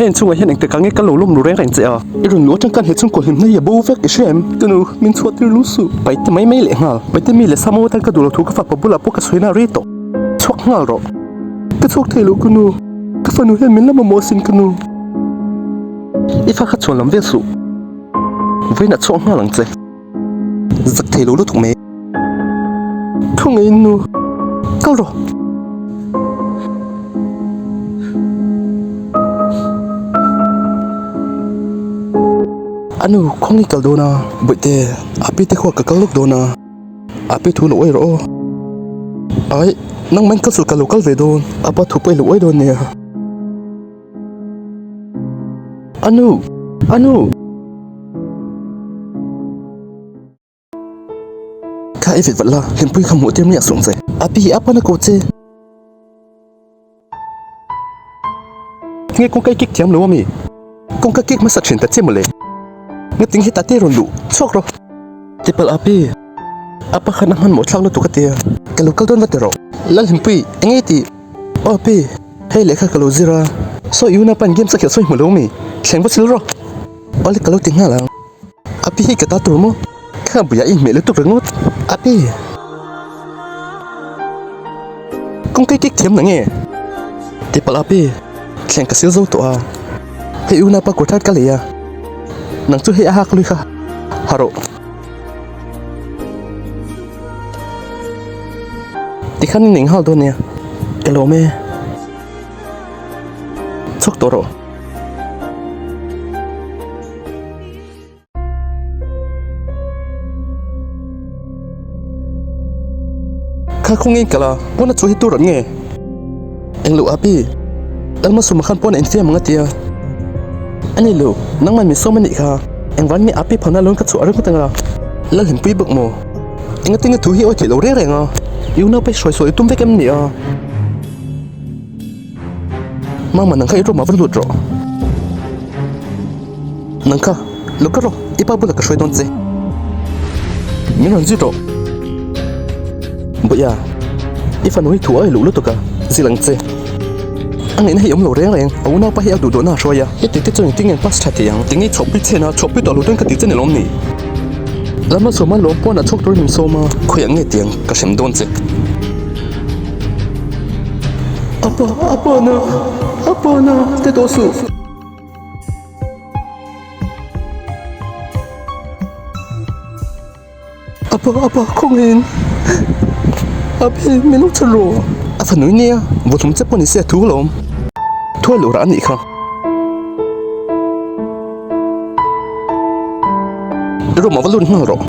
He inchhungah hian engtik ah nge ka lo lawm lu reng reng che a? I rawn luh atang khan he chhungkaw hlimna hi a bo vek i hria em? Ka nu, min chhuah tir lu suh. Paite mai mai leh nghal. Paite mi leh Samo atan ka duh lo thu ka fapa bulah pawh ka sawi na rei tawh. Chhuak nghal rawh. Ka chhuak thei lo ka nu. Ka fanu hian min la mamawh asin ka nu. I fa kha chhuan lam vel suh. Vawiinah chhuak nghal ang che. Zak thei lo lutuk mai. Thu ngei nu. Kal rawh. A nu, khawngi kal dawn a? Bawihte, a pi te khuaa ka kal lawk dawn a. A pi thu lo uai rawh aw. Ai, nangmah in kal suh ka lo kal ve dawn. A pa thu pawh i lo uai dawn nia. A nu! A nu! Kha i vet vat la, hlimpui kha hmuh tir miah suh ang che. A pi, a pan a ko che. Nge kawngka i kik thiam lo ami? Kawngka kik hmasa thin ta che mawle. Ngating hetah te rawn luh chhuak rawh. Tipalh a pi, a pakhat a hmanhmawh thlak lutuk a tia. Ka lo kal dawn va ti rawh. Lalhlimpui, eng nge tih? Aw pi, hei lehkha ka lo zir a. Saw i unau pain games a khelh sawi hmu lo mi? Thleng va sil rawh. Awle ka lo ti nghal ang. A pi hi ka ta tur maw? Kha buiah i hmeh lutuk ringawt. A pi. Kawngka i kik thiam na nge? Tipalh a pi. Thleng ka sil zo tawh a. Hei unau pa kawr thar ka lei a. Nang chu hei a hak lui kha ha rawh. Tikhan i ning nghal dawn nia. Ka lawm e. Chhuak tawh rawh. Kha khawnge in kal a, pawn a chhuah hi tur an nge? Englo api, Lalmasuma khan pawn a infiam ang a tia. A ni lo, nangmah min sawm a nih kha, engvang nge api phalna loin ka chhuah a ringawt anga? Lalhlimpui bawk maw? Engatinge thu hi awi theih lo reng reng a? I unaupa hi hruai sawi i tum vek em ni a? Mama nang kha i room ah va lut rawh. Nang kha lo ka rawh i pa bulah ka hruai dawn che. Min rawn zui rawh. Bawia i fanu hi thu a luh lutuk a zil ang che. A ngaihna hi awm lo reng reng a unau pa hi a duh duhna a hruai a. Heti te chuan engtin nge an pass tha thei ang? Tinge chhuahpui chen a chhuahpui tawh lo dawn ka ti che ni lawm ni? Lama sawma lawm pawn a chhuak turin min sawm a. Khawiah nge tiang ka hrem dawn che. Apa, apa na, apa na, te tawh suh. Apa, apa, khawngin. Api, min lo chhan rawh. A fanu i nia, vawhlum che pawh ni se a thu alawm. Thuai loh rah a nih kha. I room ah va lut nghal rawh.